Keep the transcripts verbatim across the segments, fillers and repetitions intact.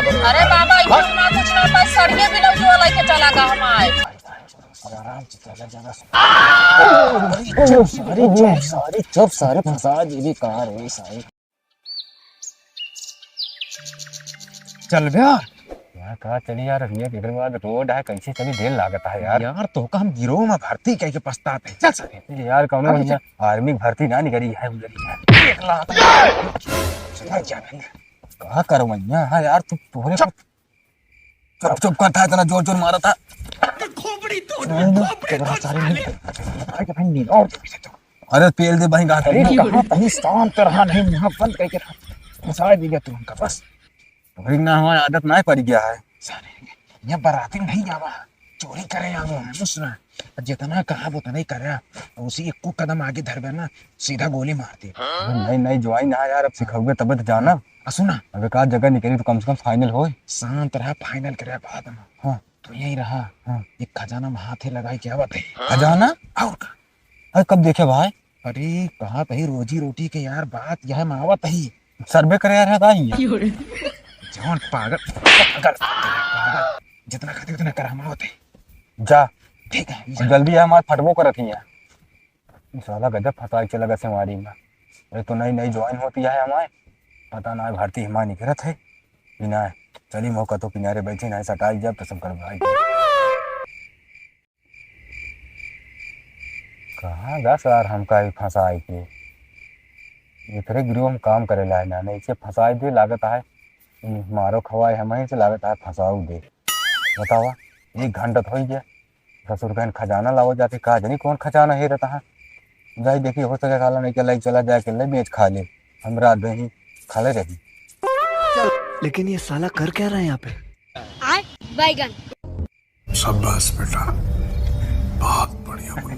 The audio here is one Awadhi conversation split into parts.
अरे बाबा, ई कुछ ना, कुछ ना, बस सड़िए ब्लाउज वाला लेके चला गा हमार। आराम से चला जाना। अरे चुप सारे, चुप सारे, चुप सारे, फंसा देबे का रे सारे। चल बे यार। यार, कहाँ चली यार? अभी एक एकरे बाद रोड है, कैसे चली? ढेर लागत है यार। यार, तो का हम गिरोह में भर्ती कह के पछतात है। चल सारे। यार, कौनो अरे भैया आर्मी की भर्ती ना निकली है, उधर ही है। एक लाख। सुधर जा भैया। का करवैया? हाँ यार, तू तोहरे चुप। चुप, चुप कर था, इतना जोर जोर मारा था। खोपड़ी तोड़, नहीं, नहीं, खोपड़ी तेरा तोड़, सारे साले। नहीं। भाई, भाई, नहीं, और अरे, पेल दे भाई, गात अरे, नहीं। कहाँ कहीं शांत रहा, नहीं, मुँह बंद करके रहा। फंसा दिया तू हमका, बस। भाई, ना, हमारी आदत ना पड़ गया है। सारे, यहाँ बाराती नहीं आवा, चोरी करे आवा है, सुन ना। जितना कहा, उतना ही करे। उसी एक को कदम आगे धरबे ना, सीधा गोली मार दे। अरे, नहीं, नहीं, ज्वाइन है यार, अब सिखाओगे तब तो जाना। आ, सुना। अबे, का जगह निकली तो कम से कम फाइनल होए। शांत रहा, फाइनल करे बाद में। हाँ। तू यहीं रहा। हाँ। एक खजाना में हाथे लगाई के आवत है। खजाना? और का? अरे, कब देखे भाई? अरे, कहा तही रोजी रोटी के यार, बात यह में आवत ही। सर्वे करे यार, है का ही है? जौन पागल, पागल, पागल। जितना खाते उतना कर, हम आवत है। जा। ठीक है, जा। जल्दी है, हमार फटबो करत ही है। ई साला गजब फंसाई चला गया सेवारी में। अरे तो नई नई ज्वाइन होती है हमारे, पता ना है भारती हिमा निकरत है कि ना है। चली मौका तो किनारे बैठे ना है, सटाई जब तो सब कर भाई। कहाँ गा सार हमका ही फंसाई के? एकरे गिरोह में काम करे ला है ना, नहीं इसे फंसाई दे लागत है। मारो खवाए हम ही से लागत है फंसाऊ दे। बतावा, एक घंटा तो हो ही गया। ससुर कहन खजाना लावो जाके, का जानी कौन खजाना हेरत है। जाई देखी, हो सके साला नहीं के लाई चला जाए के लाई बेच खा ले। हम रात भर ही खड़े रही। लेकिन ये साला कर क्या रहा है यहाँ पे? आय बैगन। शाबाश बेटा, बहुत बढ़िया बोला।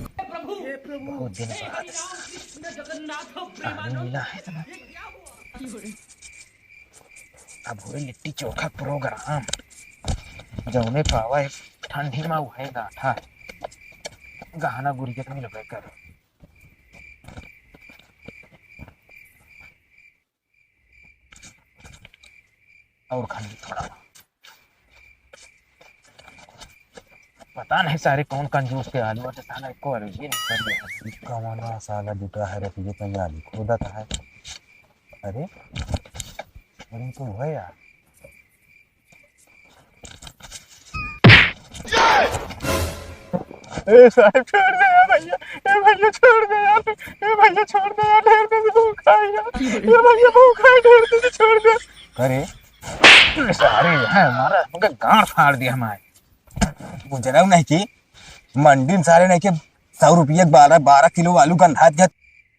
बहुत दिन बाद आदमी मिला है इतना। अब हुई लिट्टी चोखा प्रोग्राम। जौने पावा है ठंडी में उहे गाठा। गहना गुरिया तो मिलबे कर। और खाली थोड़ा। पता नहीं सारे कौन कंजूस के आलू आटे साला एको बार ये नहीं कर दिया। कौन साला जुटा है रे, ये तो आलू खोदत है। अरे, अरे तो है यार। ए साहब, छोड़ दे यार भैया, ए भैया, छोड़ दे यार, ए भैया, छोड़ दे यार, ढेर दिन से भूखा है यार, ए भैया, भूखा है, ढेर दिन से, छोड़ दे। अरे, ए सारे, यहाँ हमारा, हमका गांड फाड़ दिया हमारे। गुजरा नहीं कि मंडी में सारे नहीं कि सौ रुपये के बारह, बारह किलो आलू गंधात गया।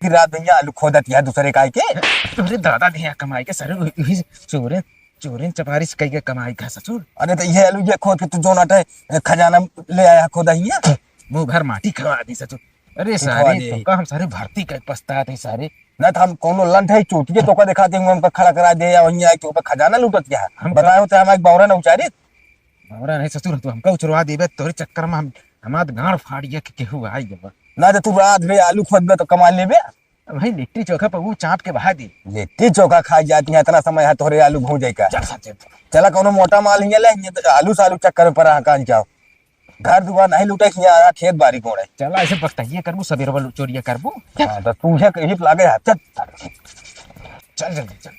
फिर रात भैया आलू खोदत या दूसरे काय के। तोरे दादा दिया कमाई के सर, वही, वही चोरे, चोरे चपारी से कई के कमाई का ससुर। अरे तो ये आलू ये खोद के तू जोन आटे खजाना ले आया खोदा ही है। मुंह भर माटी खवा दी ससुर। अरे तू सारे, खवा दे। तो का हम सारे भर्ती कर पछतात है सारे। ना तो हम कोनो लंठ है चोटिए तो का दिखा दे, हमका खड़ा करा दे या वहीं आके ऊपर खजाना लूटत क्या है? हम बताओ तो हम एक बावरा ना उचारित। बावरा नहीं ससुर, तू हमका उचरवा देबे, तोरे चक्कर में हम, हमार गांड फाड़ गया कि केहू आई गवा। ना तो तू रात भर आलू खोदबे तो कमा लेबे। अब भाई लिट्टी चोखा पर वो चाप के बहा दे। लिट्टी चोखा खा जाती है, इतना समय है तोहरे आलू भून जाए का। चल साथे। चला कोनो मोटा माल हियाँ ले, हियाँ तो आलू सालू चक्कर में पड़ा है, कान क्या हो? घर दुआर नहीं लूटे, हियाँ आया खेत बारी कोड़े। चला ऐसे बख्तैया करबू, सबेरवा चोरिया करबू। हाँ, तो तू है कहीं लागे है, चल। चल जल्दी चल।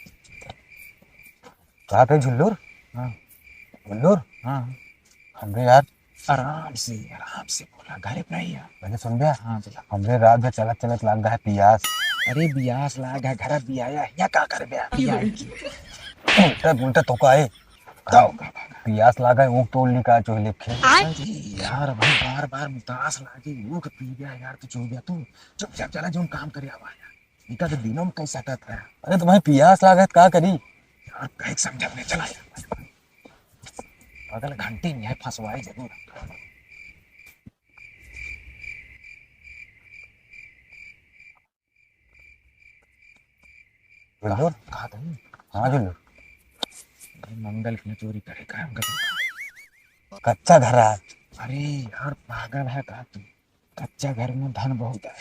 कहा थे झुल्लुर? हाँ। झुल्लुर? हाँ। हमरे यार आराम से, आराम से बोला, घरे पे नहीं है। पहले सुन बे। हाँ, बोला। हमरे रात में चलत चलत लाग गया है पियास। अरे बियास लाग है, घर बियाया, यहाँ का कर बे? बियाई की। उल्टा उल्टा तो का है? खाओ, खाओ, खाओ। पियास लाग है, ऊँख तोड़ ली का चोह लिखे। अरे यार, भाई बार बार मुतास लागे, ऊँख पी गया यार, तू चोह गया तू। चुपचाप चला, जो काम करे आवा यार। इनका तो दिनों में कैसा कहता है। अरे तो भाई पियास लाग है, का करी? यार कहीं समझा नहीं चला यार। अगल घंटी में है, फंसवाई जरूर। झुल्लुर? कहा था? हाँ झुल्लुर। अरे मंगल की चोरी करे का हमका तो। कच्चा घर है। अरे यार पागल है का तू? कच्चा घर में धन बहुत है।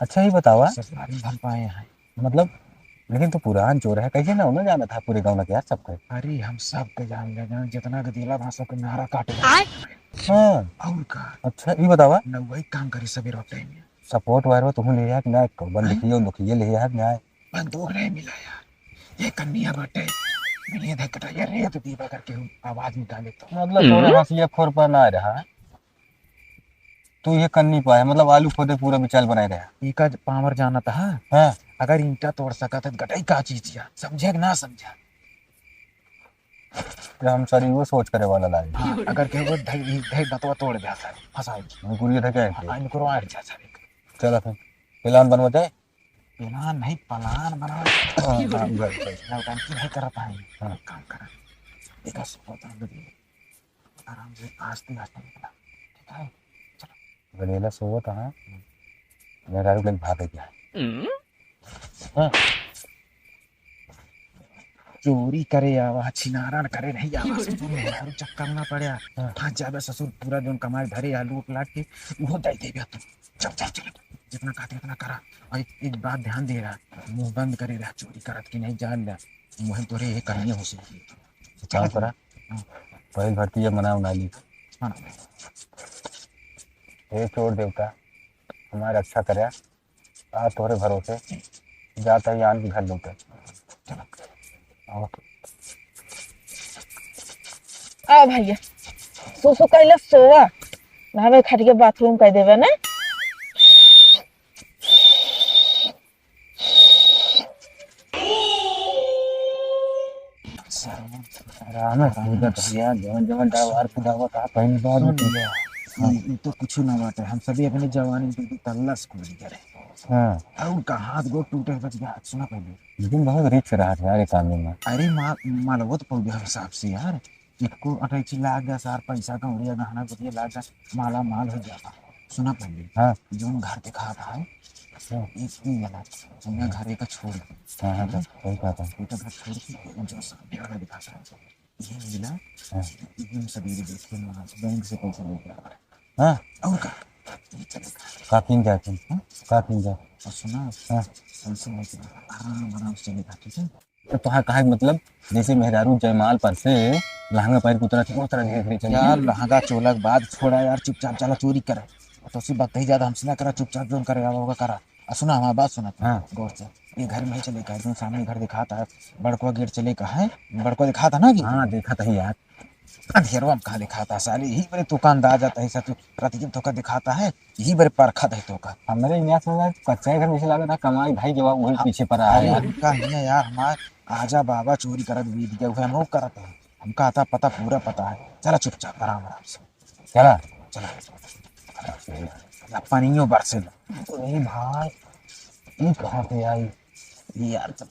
अच्छा ही बतावा। ससुराल में धन पाए हैं। मतलब? लेकिन तू पुरान चोर है, कैसे ना उन्हें जाना था पूरे गाँव में यार सबके? अरे हम सबके जान ले, जान जितना गदीला भाषा के नारा काटे। आय। हाँ। और का? अच्छा, ये बतावा। न वही काम करी सवेरे टाइम में। सपोर्ट वायर में तुम ले यार ना, बंदूकियो, हैं? बंदूकिये ले यार ना। बंदूक नहीं मिला यार, ये कन्निया बाटे। ये देख कटा, ये रेत दीवा करके हम आवाज निकाले तो। मतलब तोरे हम्म। हंसिया खोर पर ना रहा। तू ये कन्नी पाए, मतलब आलू खोदे पूरा मिसाइल बनाए रहा। इका पावर जानत हा? हाँ। अगर ईंटा तोड़ सकत है, गटई का चीज या, समझे कि ना समझा? कि हम सारी वो सोच करे वाला लागे। हाँ, अगर केहू को धई, धई दतवा तोड़ दिया सर, फंसाई। हम कुरिया धके आए थे। हाँ, इनको आड़ जा सर। चला फिर, प्लान बनवा जाए। प्लान नहीं, प्लान बनाओ। हाँ, हाँ, बस, बस। नौटंकी नहीं करत है। हाँ। काम करा। देखा, सो होता है, आराम से आस्ते आस्ते निकला, ठीक है? चलो। गदेला सोवत है, मेहरारू के भागे के है। हम्म। हाँ। चोरी करे आवा, छिनारन करे नहीं आवा, ससुर मेहरारू चक्कर ना पड़े। हाँ। फंस जाबे ससुर, पूरा जौन कमाई धरे आलू प्लाट के, उहो दे देबे तू। चल, चल, चल, जितना कहते उतना करा। और एक, एक बात ध्यान दे रहा, मुंह बंद करे रहा, चोरी करत कि नहीं जान ले, मुंह तोरे ये करिए हो सके। तो काम करा। हाँ। पहले भर्ती ये मना उना ली। हाँ। हे चोर देवता, हमार रक्षा करे, आज तोहरे भरोसे जाता ही आन के घर लौटे। चला। आओ। आओ भैया, सुसु कैले सोवा, हमें खटिया बाथरूम कर देवे ना। राम राम भैया, जवन जवन डावार कुदावत आ, पहली बार सुन में लिया। हाँ। ई, ई तो कुछ ना बात है, हम सभी अपने जवानी में दू तल्ला स्कूल करे। हाँ। और का हाथ गोड़ टूटे बच गया, सुना पहले। लेकिन बहुत रिस्क रहा था यार, ये काम में। अरे मा-, मालवो तो पड़ गया हिसाब से यार। इक्को अटैची लाग गया सार, पैसा कौड़िया गहना गुटिया लाग गया, माला माल हो जाता। सुना पहले, हाँ। जौन घर दिखाता है, हाँ। एक ही गलत, जौन हाँ। घर एक छोड़ दे। हाँ, हाँ, हाँ। सही बात है। एक घर छोड़ के, जौन सामने वाला दिखाता है, ये मिला, हाँ। ये हम सवेरे देखे ना, बैंक से पैसा लेके आ रहा है। हाँ। और का? ये चलेगा। का किन जाए तुम? हाँ? का किन जाए? और सुना, हाँ। पैसा लेके आराम, आराम से चलेगा, ठीक है? तो तोहार कहे के मतलब, जैसे मेहरारू जयमाल पर से लहंगा पहिर के उतरत है, उस तरह धीरे धीरे चली। यार, लहंगा चोला के बात छोड़ा यार, चुपचाप चला चोरी करे। तो सी बात कही ज्यादा हमसे ना करा, चुपचाप जौन करे आवा होगा करा। आ सुना, हमारी बात सुना तू, हाँ। गौर से। ये घर में ही चले का है, जौन सामने घर दिखाता है, बड़कवा गेट चले का है, बड़कवा दिखाता ना कि? हाँ, देखा था यार। अंधेरवा में कहाँ दिखाता है साले, यही बड़े तू का अंदाज आता है, सब तू प्रतिदिन तो का दिखाता है। यही बरे परखत है तोका। हमरे यहाँ से ना कच्चा घर जैसे लागत है, कमाई भाई जवाब वही हाँ, पीछे पड़ा है अरे यार। हमका ही ना यार, हमार आजा बाबा चोरी करत बीत गया, उहे हमहू करत है। हमका आता पता, पूरा पता है। चला चुपचाप आराम आराम से। चला। चला। या पानियो बरसे ना। अरे भाई, ई कहाँ से आई? ई यार, चल।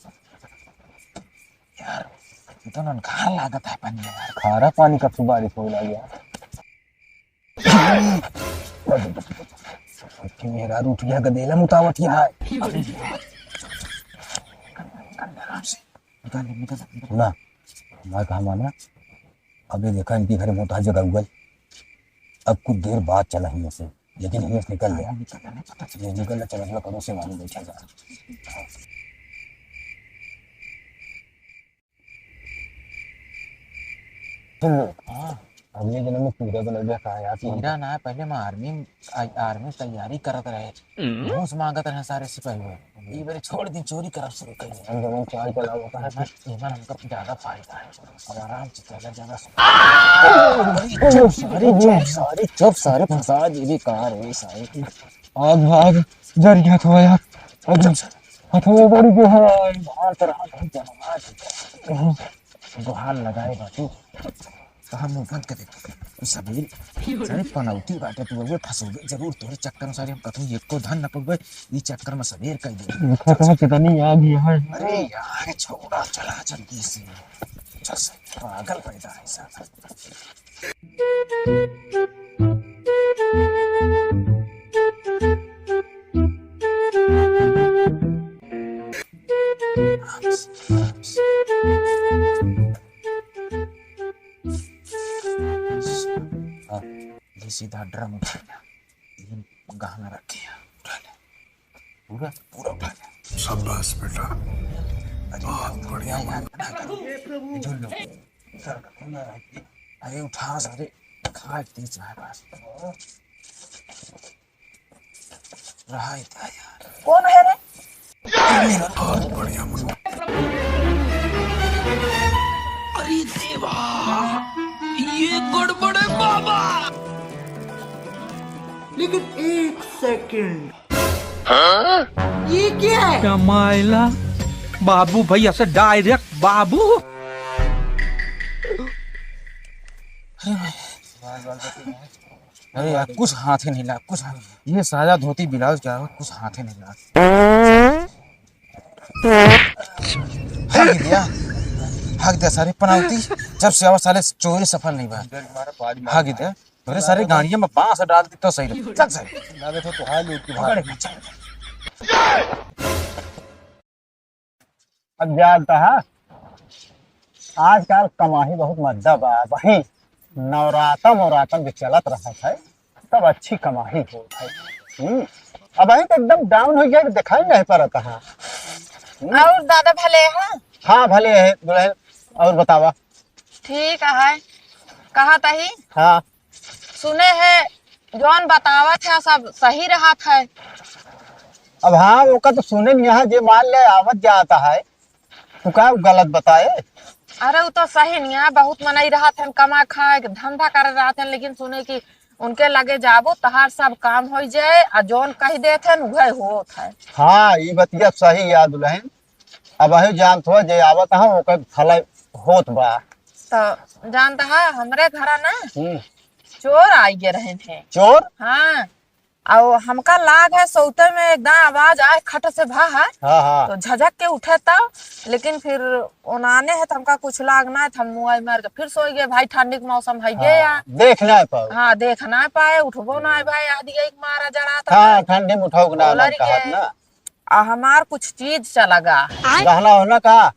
यार, ये तो ननकार लागत है पानी यार। खारा पानी कब से बारिश होए लागी यार? कि मेहरारू उठ गया, गदेला मुतावत यहाँ है। आराम से, निकाल ले, निकाल, निकाल। ना, मैं कहा माना, अबे देखा इनकी घरे मोटा जगह उगल। अब कुछ देर बाद चला हियाँ से, लेकिन हियाँ से निकल ले। हाँ, निकल ले, पता चले। ये निकल ले, चला, चला, पड़ोस से मालूम बैठा जा। सुन लो। हाँ। अगले जन्म में कीड़ा बनल बा का यार तू? कीड़ा ना, पहले हम आर्मी, आ-, आर्मी तैयारी करत रहे। हम्म। घूस मांगत रहे सारे सिपाही हुए। ई बारे छोड़ दी, चोरी करब शुरू कर दी। हम जवन चाल चलावत है। एमन, एमन हमका ज्यादा फायदा है। अब आराम से चला, ज्यादा सु-, अरे चुप सारे, चुप सारे, चुप सारे, फंसा जी भी कार है सारे। आग, आग, जर गया था यार। अरे, हथवा बड़ी के है। बाहर तर हाथ जमा। गुहार लगाए बाटू। कहाँ मुंह बंद कर दे तू? ई सबेर, सारे पनौती बाटे तू, अबे फंसोगे जरूर तोरे चक्कर में, सारे हम कथू एको धन न पउबे, ई चक्कर में सबेर कर दे। देखा था कितनी आग यहाँ है। अरे यार, छोड़ा, चला जल्दी से। चल से, पागल पैदा है साला। हाँ, ये सीधा ड्रम उठा लिया। ये गहना रखे हैं, उठा ले। पूरा? पूरा उठा ले। शाबाश बेटा। अरे बहुत बढ़िया, मन बना करो। जो लोग अरे उठा सारे, खा के चाय बस। रहा ही था यार। कौन है रे? बहुत बढ़िया मुर्गा। अरे देवा, ये गड़बड़ है बाबा। लेकिन एक सेकंड, ये क्या है? क्या मायला? बाबू भैया से डायरेक्ट बाबू। अरे यार, कुछ हाथ ही नहीं लगा, कुछ हाथ। ये सारा धोती ब्लाउज क्या हुआ, कुछ हाथ ही नहीं लगा। हक दिया, हक दिया सारे पनावती। जब से आवा साले चोरी सफल नहीं बा। हक दिया, तोरे सारे गाड़िया में बांस डाल दी तो सही रहे। चल सही। ना देखो तो हाल लोग की पकड़ भाग। के चल। अब जानता है, आजकल कमाही बहुत मद्दा बा। वही नवरातम वरातम जो चलत रहत है, तब अच्छी कमाही होत है। हम्म, अब वही तो एकदम डाउन हो गया, दिखाई नहीं पड़ता है। हम्म। और दादा भले हैं? हाँ, भले है दुल्हन। और बतावा? ठीक है, कहा तही? हाँ। सुने है, जौन बतावत है, सब सही रहत है। अब हाँ, ओका तो सुने नहीं है, जे मान ले आवत जाता है, तू का गलत बताए? अरे, उ तो सही नहीं है, बहुत मनई रहत है, कमा खाए के धंधा करे रहत है, लेकिन सुने कि उनके लगे जाबो, तहार सब काम होइ जाए, आ जौन कह देत है, उहे होत है। हाँ, ई बतिया सही है दुल्हन। अब अहू जानत हो, जे आवत है, ओकर भलाई होत बा। तो जानता है, हमरे घरा ना हम्म। चोर आइ गए रहे थे। चोर? हाँ, और हमका लाग है सौते में एकदम आवाज आए खट से भा है। हाँ, हाँ। तो झझक के उठे तब, लेकिन फिर ओनाने है तो हमका कुछ लाग ना है, तो हम मुआई मार के फिर सोई गए। भाई, ठंडी के मौसम है ये हाँ, यार। देख ना पाओ। हाँ, देख ना पाए, उठबो ना है भाई, आदि एक मारा जड़ा था। हाँ, ठंडी में उठाओ ना, बोला लड़का रही हाथ है। ना। आ हमार कुछ चीज चला गा। गहना होना का?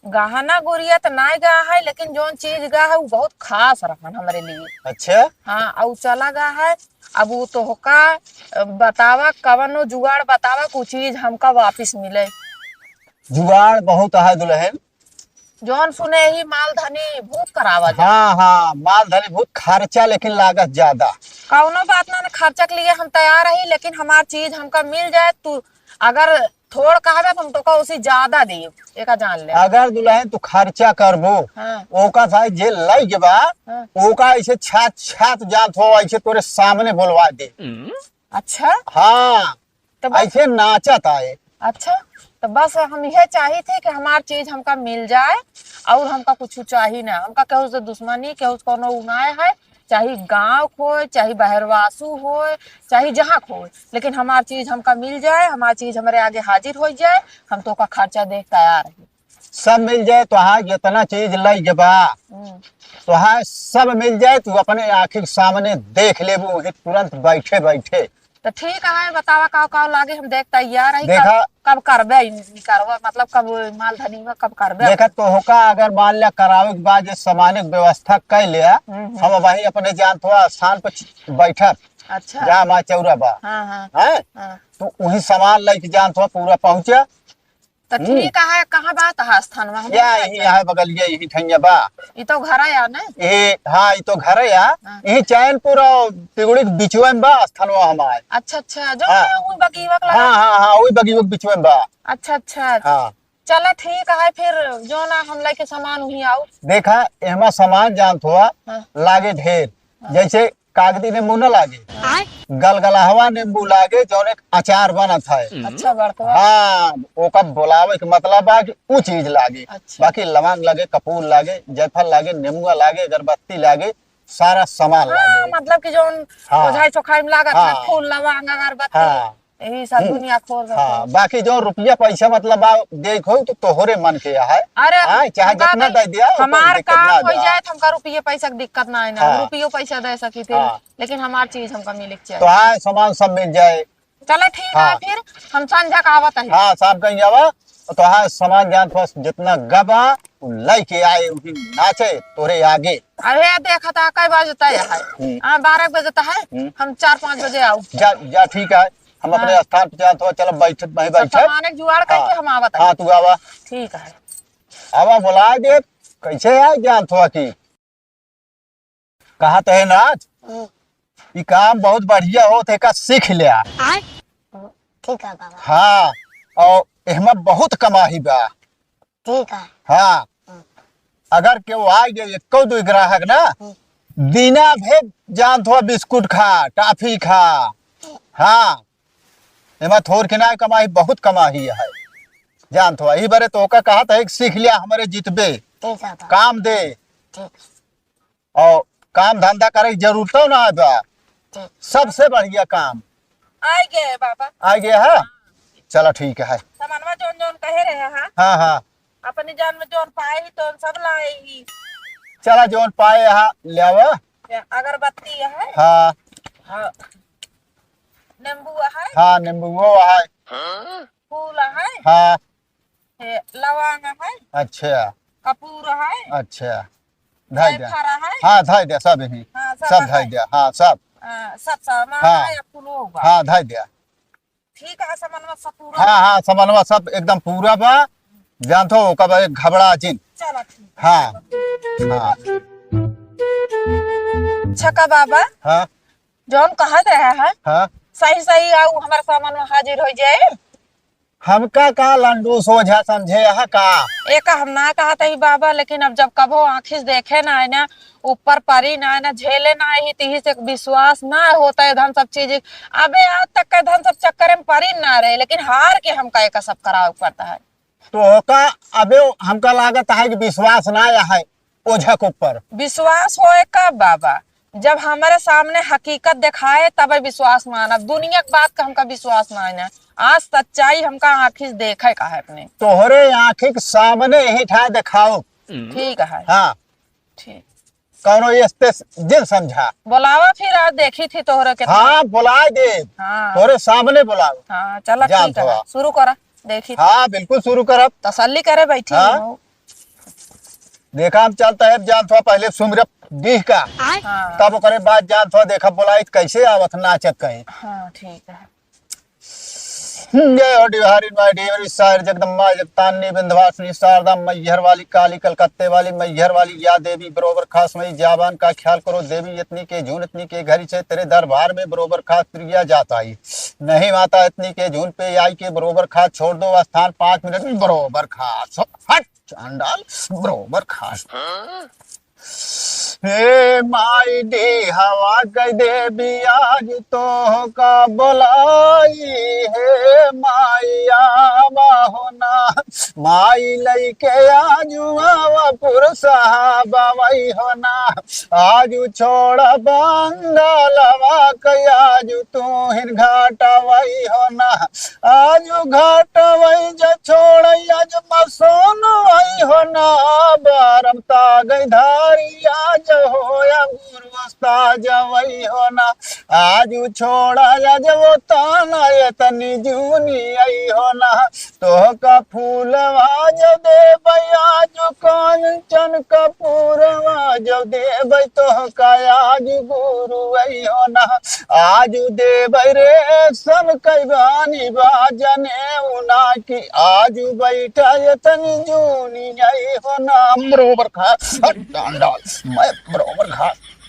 गहना गुरिया त नाय गा है, लेकिन जौन चीज गा है, उ बहुत खास रहन हमरे लिए। अच्छा। हाँ, और चला गा है। अब उ तो होका, बतावा, कवनो जुगाड़ बतावा, कुछ चीज हमका वापिस मिले। जुगाड़ बहुत है दुल्हन। जौन सुने ही मालधनी भूत करावा जा। हाँ, हाँ, मालधनी भूत, खर्चा लेकिन लागत ज्यादा। कौनो बात ना, ना खर्चा के लिए हम तैयार रही, लेकिन हमार चीज हमका मिल जाए। तू अगर थोड़ कहबे, तो हम तोका उसी ज्यादा देब, एका जान ले। अगर दुल्हन तू खर्चा करबो, हाँ। ओका साथ जे लई के बा, हाँ। ओका ऐसे छात छात जात हो, ऐसे तोरे सामने बोलवा दे। अच्छा। हाँ। तो बस ऐसे नाचत आए। अच्छा, तो बस हम यह चाही थे कि हमार चीज हमका मिल जाए और हमका कुछ चाही ना। हमका केहू से दुश्मनी, केहू से कोनो उनाय है, चाहे गाँव को होए, चाहे बहरवासू होए, चाहे जहाँ को होए, लेकिन हमार चीज हमका मिल जाए, हमार चीज हमरे आगे हाजिर होइ जाए, हम तोका खर्चा देख तैयार है। सब मिल जाए, तोहार जितना चीज लई के बा, हम्म। तोहार सब मिल जाए, तू अपने आँखी के सामने देख लेबू वहीं तुरंत बैठे बैठे। तो ठीक है, बतावा का का लागे, हम देख तैयार है। देखा। कब, कब करबे, ई करबा, मतलब कब मालधनी में कब करबे? देखा, तोहका अगर मान लिया करावे के बाद जे सामान के व्यवस्था कर लिया, हम्म, हम्म। हम वहीं अपने जान थोड़ा स्थान पर बैठब, अच्छा। जहाँ हमार चौरा बा। हाँ, हाँ। हैं? हाँ। तो वहीं सामान लेके जान थोड़ा पूरा पहुँचा। तो हम्म। ठीक है, कहाँ बा तहार स्थानवा? हम या नहीं यही जाए। यहाँ बगलिया, यही ठैया बा। ई तो घर है ना? ये, हाँ, ई तो घर है। हाँ। यही चैनपुर और पिगुड़ी के बिचवे में बा स्थानवा हमार। अच्छा, अच्छा, जो हाँ। ये वही बगीवा के लगा? हाँ, हाँ, हाँ, वही बगीवा के बिचवे में बा। अच्छा, अच्छा। हाँ। चला ठीक है, फिर जो ना हम लेके सामान वहीं आऊ। देखा, एमा सामान जानत हुआ, हाँ। लागे ढेर। हाँ। जैसे कागदी नींबू न लागे, आय। गलगलहवा नींबू लागे, जौन एक अचार बनत है। अच्छा, बड़कवा। हाँ, ओका बोलावे के मतलब बा कि ऊ चीज लागे। अच्छा। बाकी लवंग लागे, कपूर लागे, जायफल लागे, नींबुआ लागे, अगरबत्ती लागे, सारा सामान हाँ, लागे। मतलब कि जौन हाँ। ओझाई चोखाई में लागत है, हाँ। फूल, लवंग, अगरबत्ती, हाँ। यही सब हम्म। दुनिया खोर हाँ, रखो। बाकी जो रुपया पैसा मतलब बा, देख हो तो तोहरे मन के है। अरे, हाँ, चाहे हमका जितना दे दिया, ओकर हमार दिक्कत काम ना हो बा। जाए तो हमका रुपये पैसा के दिक्कत ना है ना, हम हाँ। रुपयो पैसा दे सकी थे, हाँ। लेकिन हमार चीज हमका मिले के तो चाहिए। हाँ, सामान सब मिल जाए। चला ठीक है, हाँ। फिर हम संझा का आवत है। हाँ, शाम कहीं जावा, तो हाँ, सामान जान फस जितना गबा, उ लइके आए, उही नाचे तोरे आगे। अरे देखा था, कई बजता है? हम्म। हाँ, बारह बजता है, हम्म। हम चार पाँच बजे आऊ। जा, जा, ठीक है। हम अपने हाँ। स्थान पे जात हो, चलो बैठ, वहीं सब बैठे। सामान एक जुगाड़ करके हाँ। हम आवत हाँ, हैं। तू आवा। ठीक है। आवा, बुलाए दे, कैसे है जान थोआ की? कहा तो है नाथ, हम्म। ई काम बहुत बढ़िया होत है, का सीख लिया। आय? ठीक है बाबा। हाँ, और एहमा बहुत कमाही बा। ठीक है। हाँ, हम्म। अगर केहू आ गए एको दुई ग्राहक ना, हम्म। दिना भर जान थोआ बिस्कुट खा, टॉफी खा, हाँ, एमा थोर के ना कमाही, बहुत कमाही है। जान थोआ, ई बरे तोका कहत है कि सीख लिया हमरे जितबे, ठीक है बाबा। काम दे। ठीक। और काम धंधा करे की जरूरत ना बा। ठीक। सबसे बढ़िया काम। आ गए बाबा। आ गया है? चला ठीक है। सामानवा जौन जौन कहे रहे हैं। हाँ, हाँ। अपनी जान में जौन पाए ही तो सब लाए ही। चला जौन पाए यहाँ ले आवा। या अगरबत्ती है। हाँ। हाँ। नींबू है। हाँ, नींबू वो है। फूल है। हाँ। ए, लवंग है। अच्छा। कपूर है। अच्छा। धाई दे। जायफल है। हाँ, धाई दे, सब ही। हाँ, सब सब है। धाई दे, हाँ, सब। हाँ, सब सामान हाँ। है, फूल होगा। हाँ, धाई दे। ठीक है, सामानवा सब पूरा हाँ, बा। हाँ, सामानवा सब एकदम पूरा बा। जान थो, ओकर बाद घबरा जिन। चला, ठीक है। हाँ, हाँ। छका बाबा, हाँ। जौन कहत रहे हैं, हाँ। सही सही आऊ हमार सामानवा हाजिर हो जाए। हमका का लंडू सोझा समझे है का? एका हम ना कहत ही बाबा, लेकिन अब जब कबो आँखी से देखे ना है ना, ऊपर परी ना है ना, झेले ना ही, तिही से विश्वास ना होता है धन सब चीज। अबे आज तक के धन सब चक्कर में परी ना रहे, लेकिन हार के हमका एका सब करावे पड़ता है। तो होका अबे हमका लागत है कि विश्वास ना है ओझा के ऊपर। विश्वास होए का बाबा, जब हमारे सामने हकीकत दिखाए तबे विश्वास मानब, दुनिया के बात का हमका विश्वास ना है ना। आज सच्चाई हमका आँखी से देखे का है अपने। तोहरे आँखी के सामने ही ठाए दिखाओ। ठीक है। हाँ। ठीक। कौनो ये स्पेस दिन समझा। बुलावा फिर आज देखी थी तोहरे के। हाँ, बुलाए दे। हाँ। तोहरे सामने बुलाओ। हाँ, चला जान ठीक है। थोड़ा। शुरू करा, देखी थी। हाँ, बिल्कुल शुरू करब। तसल्ली करे बैठी हाँ। हो। देखा हम चलता है जान थोड़ा पहले सुमिरब डीह का। हाँ। तब ओकरे बाद जान थोड़ा देखा बुलाई कैसे आवत नाचत कहीं। हाँ, ठीक है। जय हो डिवारी माई डिवरी सार जगदम्बा जगतानी विंध्यवासिनी शारदा मैहर वाली काली कलकत्ते वाली मैहर वाली या देवी बरोबर खास मई जाबान का ख्याल करो देवी इतनी के झून इतनी के घरी से तेरे दरबार में बरोबर खास प्रिया जात आई। नहीं माता इतनी के झून पे आई के बरोबर खास छोड़ दो स्थान पाँच मिनट में बरोबर खास। हट चांडाल बरोबर खास। हे माई डी हवा कह देवी आज तोहका बोलाई। हे माई आवा हो ना माई लइके आजु आवा पुरसा बवई हो ना। आजु छोड़ा बंगालवा के आजु तू हिन घाटवई हो ना। आजु घाटवई जा छोड़ई आज मसोनवई हो ना। बारम तागई धारी आज होया गुरु उस्ताजवई हो ना। आजु छोड़ा आज वो ताना एतनी जूनी आई हो ना। तोहका फूलवा जो देबै आजु कंचन कपूरवा जो देबै तोहका आजु गुरु आई हो ना। आजु देबै रेशम कैबानी बाजने उना की आजु बैठा एतनी जूनी आई हो ना। बरोबर खा डांडा मैं बरोबर खा।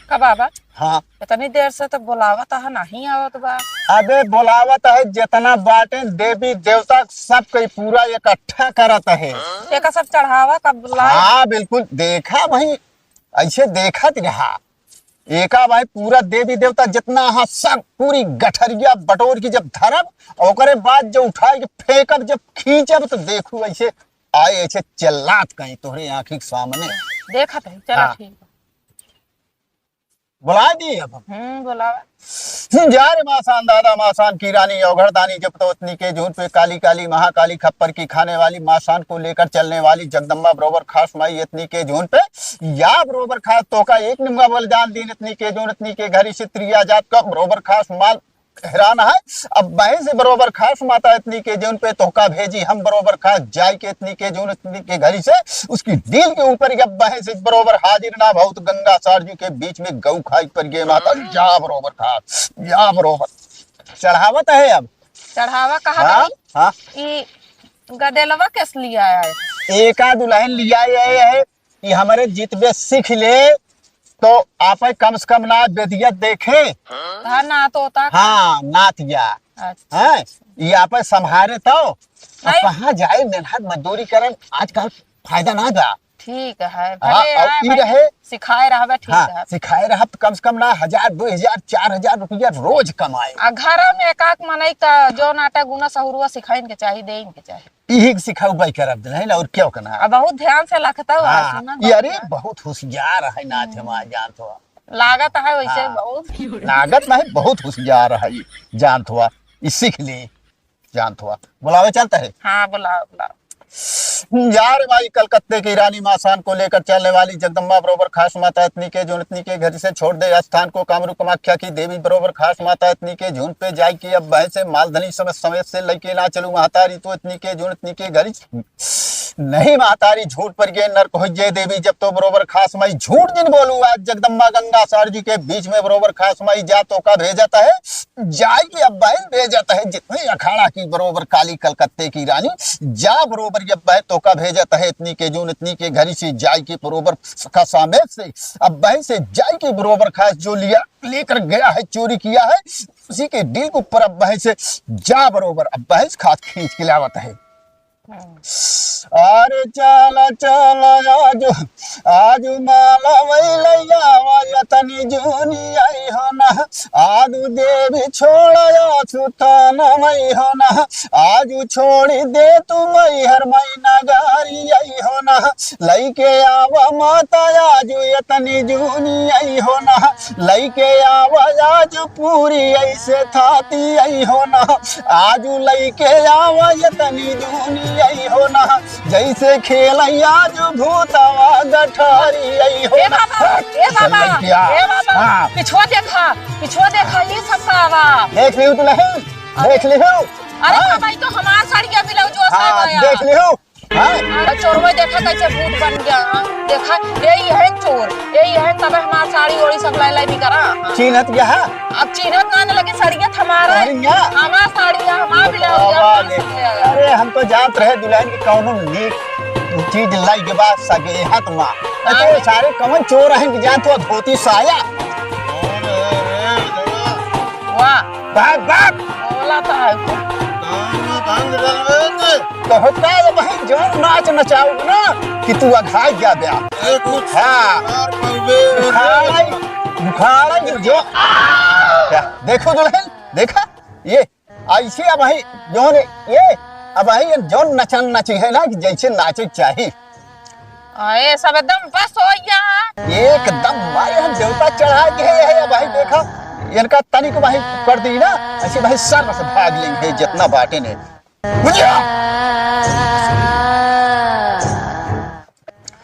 का बाबा? हाँ। इतनी देर से तो बोलावत है, नहीं आवत बा। अबे बोलावत है, जितना बाटे देवी देवता सब कोई पूरा इकट्ठा करत है। एका सब चढ़ावा कब लाई? हाँ बिल्कुल, देखा भाई, ऐसे देखत रहा। एका भाई पूरा देवी देवता जितना है सब पूरी गठरिया बटोर की जब धरब, ओकरे बाद जो उठाए के फेंकब, जब खींचब तो देखू ऐसे आए, ऐसे चिल्लात कहीं तोहरे आँखी के सामने। देखत है, चला हाँ। ठीक बा। बुला दी अब हम। हम्म, बुलावा। जा रे मासान दादा, मासान की रानी, औघड़दानी जब तो इतनी के झूठ पे काली काली महाकाली खप्पर की खाने वाली मासान को लेकर चलने वाली जगदम्बा बरोबर खास माई इतनी के झूठ पे या बरोबर खास तोका एक निम्मा बलिदान दीन इतनी के झूठ इतनी के घरी से त्रिया जात का बरोबर खास माल हैरान है। अब बहे से बरोबर खास माता इतनी के जौन पे तोहका भेजी, हम बरोबर खास जाई के इतनी के जौन इतनी के घरी से उसकी डील के ऊपर, अब बहे से बरोबर हाजिर ना बहुत गंगा सारजू के बीच में गऊ खाई पर गए माता। जा बरोबर खास, जा बरोबर चढ़ावत है। अब चढ़ावा कहा हाँ, गई? हाँ। ई गदेलवा केस लिया है? एका दुलहिन लिया ये है कि हमरे जितबे सीख ले तो आपे कम से कम ना बेदिया देखे। हाँ, ना तो होता। हाँ, नातिया। अच्छा। हैं? ये आपे संभारे तो। अब नहीं। कहाँ जाए मेहनत मजदूरी करन, आजकल फायदा ना बा। ठीक है, हाँ, भले और आए ई भाई, रहे। सिखाए रहबे, ठीक हाँ, है। सिखाए रहब तो कम से कम ना हजार, दो हजार, चार हजार रुपया रोज कमाए। आ घर में एक आक मनई का जो नाटक गुना सहुरुआ सिखाइन के चाही, देइन के चाही। इही के सिखौबे करब, नहीं ना, और क्या करना है? आ बहुत ध्यान से लखता हुआ हाँ, सुनत ये अरे बा। बहुत होशियार है नाच हम्म। हमार, जानत हो। लागत है वैसे हाँ। बहुत। लागत नहीं, बहुत होशियार है, जानत हुआ। ई सीख ली, जानत हुआ। बुलावे चलता है? हाँ, बुलाओ, बुलाओ। जा रे भाई, कलकत्ते की रानी मासान को लेकर चलने वाली जगदम्बा बरोबर खास माता इतनी के, जो इतनी के घर से छोड़ दे स्थान को, कामरू कामाख्या की देवी बरोबर खास माता इतनी के झुंड पे जाए कि अब बहन से मालधनी समेत, समेत से लेके ना चलू महतारी तो इतनी के, जो इतनी के घर से नहीं महतारी, झूठ पर ये नरक हो जय देवी, जब तो बरोबर खास माई, झूठ जिन बोलू आज जगदम्बा गंगा सरजू के बीच में बरोबर खास माई, जा तो का भेजत है, जाई कि अब बहन भेजत है, जितने अखाड़ा की बरोबर काली कलकत्ते की रानी, जा बरोबर ये बहन तो का भेजत है, इतनी के जून, इतनी के घरी से जाई के बरोबर का सामेत से, अब बहन से जाई के बरोबर खास जो लिया, लेकर गया है, चोरी किया है, उसी के डील के ऊपर अब बहन से जा बरोबर, अब बहन से खास खींच के लावत है। अरे चला चला आजु, आजु माला वैलैया वा यतनी जूनी आई हो ना, आजु देवी छोड़ा सुताना मई हो ना, आजु छोड़ी दे तू मई हर मई नगारी आई हो ना, लइके आवा माता आजु यतनी जूनी आई हो ना, लइके आवा आजु पूरी ऐसे थाती आई हो ना, आजु लइके आवा यतनी जूनी आई हो ना, जैसे खेल आजु भूतवा गठारी आई हो ए ना। बाबा, ए बाबा, लइके आ। ए बाबा, हाँ। पिछुआ देखा, पिछुआ देखा, ये सब का बा? देख लिहू दुलहिन, अरे, देख लिहू। अरे हाँ। बाबा, ई तो हमार साड़िया ब्लाउजवा हाँ, साहब आया। देख लिहू। हाँ? अरे चोरवा देखा कैसे भूत बन गया। देखा, ए यही चोर, ए यही तबे हमार साड़ी ओड़ी सब लाई लाई निकरा। चीन्हत गया है? अब चीन्हत ना, लेकिन सड़िया हमारा है। अरे या। हमार साड़ी है, हमार ब्लाउज है, बाबा हमार रे। सब है। अरे हम तो जानत रहे दुलहिन के कौनो नीक चीज लाई के बाद सगे हाथ मा। अरे हाँ। सारे कौन चोर हैं कि जानत हो धोती साया। वाह। बाप, बाप। बोला तो है। तो होता है भाई, जो नाच नचाऊ ना कि तू अघाई जा ब्या। अरे कुछ हाँ। यार, बाबे। उखाड़ा ही, उखाड़ा ही जो। क्या? देखो दुलहिन, देखा? ये ऐसे अब भाई, जौन ये, अब भाई ये जौन नचन नची है ना कि जैसे नाचे के चाही। अरे सब एकदम बस हो गया। एकदम भाई हम देवता चढ़ा के है, अब भाई देखा, इनका तनिक भाई कर दी ना, ऐसे भाई सर से भाग लेंगे जितना बाटे ने। बुझिया?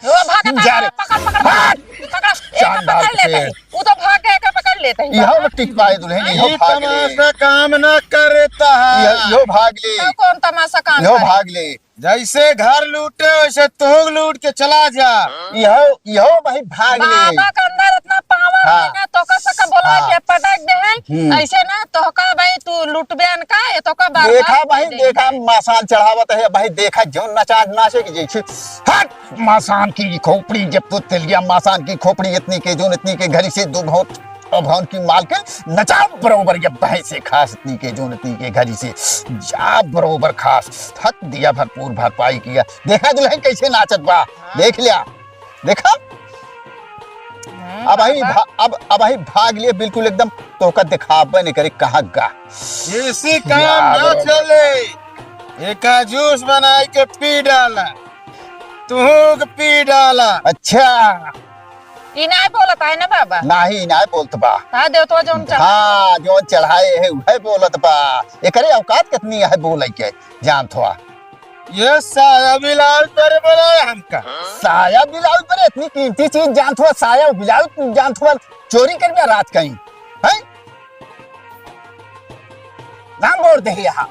वो भागता जा रे। है, पकड़, पकड़, भाग। पकड़, एक चांद पकड़ डाल लेते के। हैं। वो तो भाग गया, एक पकड़ लेते हैं। यह वो टिक पाए दुलहिन, यह ये भाग ले। तमाशा काम ना करता है। यह, यो भाग ले। तो कौन तमाशा काम यो करे? भाग ले। जैसे घर लूटे, वैसे तू लूट के चला जा। यो, यो भाई भाग ले। बाबा के अंदर इतना पावर हाँ। है ना, तोका सका बोला हाँ। के पटक दे हैं। हम्म। ऐसे ना, तोका भाई तू लूटबे अनका, ये तोका बर्बाद देखा कर भाई, देंगे। देखा, मसान चढ़ावत है भाई, देखा, जो नचा, नाचे की जैसे। हट! मासान की खोपड़ी, जब तो तेलिया मासान की खोपड़ी इतनी के जून इतनी के घरी से दो भौंत, भौंत की माल के नचा बरोबर ये बहे से खास इतनी के जून इतनी के घरी से जा बरोबर खास थक दिया भरपूर भरपाई किया। देखा दुलहिन कैसे नाचत बा, देख लिया, देखा? हम्म, अब अही बाबा। भा-, अब, अब अही भाग लिए बिल्कुल एकदम तोका दिखाबे नहीं करे कहाँ गा। ऐसी काम या ना बरोबर। चले। एका जूस बनाई के पी डाला, तुहू के पी डाला। अच्छा। ई नाय बोलत है ना बाबा? नाही, ई नाय बोलत बा। हाँ, देवतवा जौन चढ़ाए। हाँ, जौन चढ़ाए है, उहे बोलत बा। एकरे औकात कितनी है बोले के, जानत हुआ? ये साया ब्लाउज पर बोला है हमका। साया ब्लाउज पर इतनी कीमती चीज जानत हुआ, साया ब्लाउज जानत हुआ, चोरी कर गया रात कहीं, हैं? नाम बोल दे यहाँ।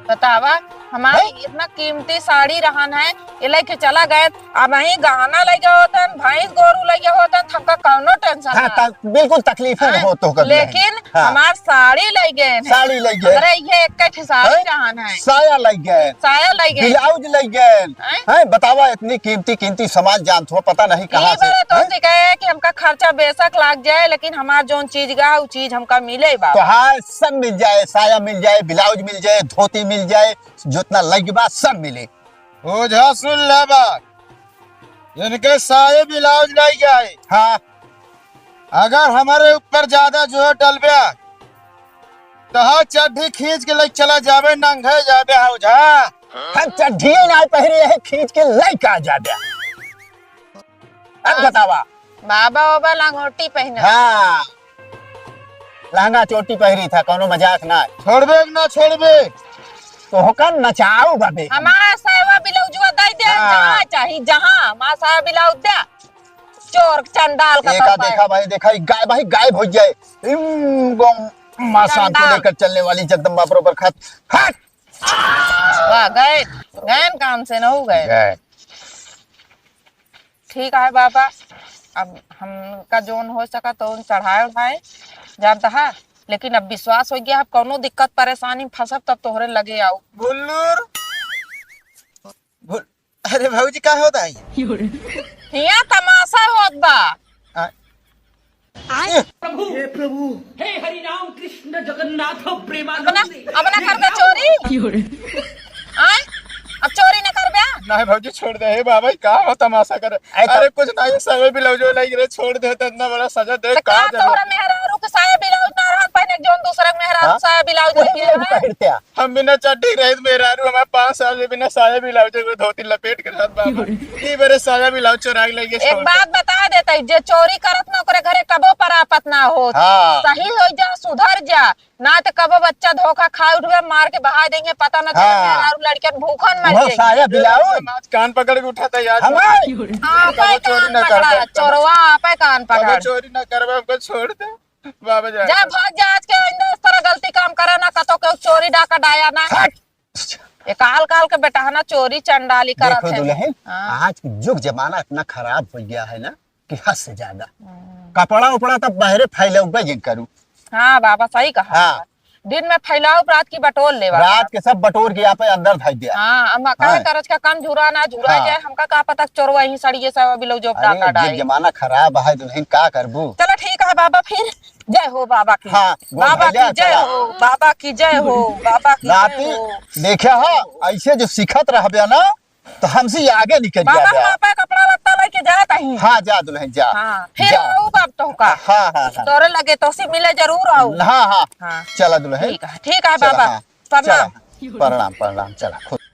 बतावा, हमार हैं? इतना कीमती साड़ी रहन है, ये लइके चला गए। अब वहीं गहना लइके होतन, भैंस गोरू लइके होतन, तो हमका कौनो tension हाँ, ना। त-, बिल्कुल तकलीफे हैं? न हो तो कभी लेकिन हाँ। हमार साड़ी लइके हैं। साड़ी लइके। हमरे ये एक ठे साड़ी हैं? रहन है। साया लइके। साया लइके। ब्लाउज लइके। हैं? हैं? बतावा, इतनी कीमती, कीमती सामान जानत हो, पता नहीं कहाँ ई से, बड़ा तो हैं? सिखाए कि हमका खर्चा बेशक लाग जाए, लेकिन हमार जौन चीज गा, उ चीज हमका मिले बा। तो हाँ, सब मिल जाए, साया मिल जाए, ब्लाउज मिल जाए, धोती मिल जाए, जितना लइके बा, सब मिले। ओझा, सुन ले बात, इनके साये ब्लाउज लइके आए। हाँ। अगर हमरे ऊपर ज्यादा जोर डलबे, तो हाँ, चड्ढी खींच के लइके चला जाबे, नंगे जाबे, हाँ ओझा। हम चड्ढिए ना पहिरे, यही खींच के लइके आ जाबे। अब बतावा। बाबा ओबा लंगोटी पहिने। हाँ, लहंगा चोटी पहिरी था, कौनो मजाक ना। छोड़बे कि ना छोड़बे? तो होकर नचाओ बाबे। हमारा साया ब्लाउजवा दे दे, हाँ। जहाँ चाही जहाँ, हमारा साया ब्लाउज दे। चोर चंडाल का एका तो देखा भाई, देखा, ई गाय भाई गायब हो जाए। इम, गो-, माँ शाम को चंडाल। लेकर चलने वाली जगदम्बा बरोबर खात। हट! वाह, गए, गए काम से न हो गए। गए। ठीक है बाबा, अब हमका जोन हो सका तो उन चढ़ाए उढ़ाए, जानता है, लेकिन अब विश्वास हो गया, अब कौनो दिक्कत परेशानी फंसब तब तोहरे लगे आऊ। भुल्लूर, भुल-, अरे भौजी, का होता है? हिया तमाशा होत बा। आ, प्रभु, हे प्रभु, हे हरि राम कृष्ण जगन्नाथ प्रेमानंद। अपना, अपना करबे चोरी? आय? अब चोरी न करबे? नहीं भौजी, छोड़ दे। हे बाबा, का हो तमाशा करे? अरे तो अरे कुछ नहीं, साया ब्लाउज वाला गिरे, छोड़ दे, तो इतना बड़ा सजा दे, तो का का जरूरत? तोहरा मेहरारू के साया ब्लाउज ना रहन पहने, जोन दूसरा के मेहरारू हाँ? साया ब्लाउज वही लेके ब्लाउज आए? पहनते हैं। हम बिना चड्ढी रहित मेहरारू, हमारे पाँच साल से बिना साया ब्लाउज के धोती लपेट के रहत बाबा। ई बेरे साया ब्लाउज चोराई लइके एक छोड़ दे। बात बता देते, जे चोरी करत ना, ओकरे घरे कबो परापत ना होत। हाँ। सही हो जा, सुधर जा, ना तो कबो बच्चा धोखा खा उठबे, मार के बहा देंगे, पता ना चले हाँ। मेहरारू लड़कियन भूखन मर वो जाएंगे। साया ब्लाउज। आज कान पकड़ के उठाता यार। हमार। हाँ, कबो आपे चोरी कान ना पकड़ा, करबे। चोरवा आपे कान कबो पकड़। चोरी ना करबे, हमको छोड़ दे। बाबा जा। जा, भाग जा, आज के आइंदा इस तरह गलती काम करे ना, कतो के चोरी डाका डाया ना। हट। ये काल काल के बेटा है ना, चोरी चंडाली करत देखो है। दुल्हन, हाँ। आज के जुग जमाना इतना खराब हो गया है ना कि हद से ज्यादा। हम्म। कपड़ा उपड़ा तब बाहरे फैलौबे जिन करू। हाँ बाबा, सही कहा। हाँ। दिन में फैलाओ, रात की बटोर लेवा। रात के सब बटोर के यहाँ पे अंदर धर दिया। हाँ, हम काहे हाँ। करज का काम झुरा ना झुरा हाँ। जाए, हमका का पता चोरवा यहीं सड़िए सब ब्लाउज अरे, डाका ये डाई। जमाना खराब है दुल्हन, का करबू? चलो ठीक है बाबा, फिर जय हो बाबा की। हाँ, गोड़ बाबा धइले, की जय चला। हो, बाबा की जय हो, बाबा की जय नाती, हो। देखे हो, ऐसे जो सीखत रहबे ना, तो हमसे आगे निकल बाबा, जाबे। हम आपे कपड़ा लत्ता लेके जात हई। हाँ, जा दुल्हन, जा। हाँ, फिर जा। आऊ बाप तो का। हाँ, हाँ, हाँ। तोरे लगे तो से मिले जरूर आऊ। हाँ, हाँ। हाँ। चला दुल्हन। ठीक है, ठीक है चला, बाबा। हाँ। प्रणाम। चला, हाँ। प्रणाम, प्रणाम, चला, खुश।